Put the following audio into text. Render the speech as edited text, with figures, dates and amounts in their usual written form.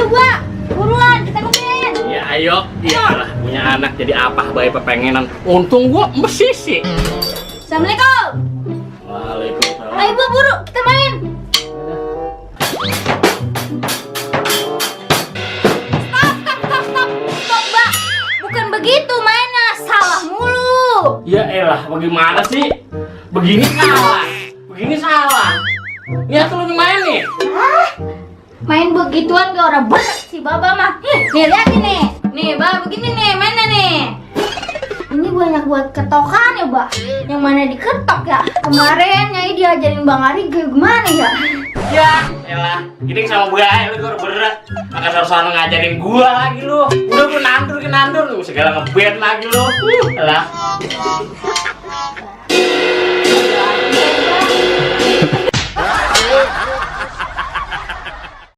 Mbak. Buruan, kita nungguin. Ya ayo, iyalah punya anak jadi apa bayi pepengenan. Untung gua mesisi. Assalamualaikum. Waalaikumsalam. Ayo Mbak, buru, kita main. Stop, Mbak. Bukan begitu mainnya, salah mulu. Ya elah, bagaimana sih? Begini salah, begini salah. Lihat lu main nih. Main begituan gak orang bener si Baba mah. Nih lihat nih. Nih, Mbak, begini nih mainnya nih. Ini banyak buat ketokan ya, Mbak. Yang mana diketok ya? Kemarin Nyai diajarin Bang Ari gimana ya? Ya elah, gini sama buaya lu gua berat. Maka harus ngajarin gua lagi lu. Udah gua nandur lu segala ngeband lagi lu. Elah.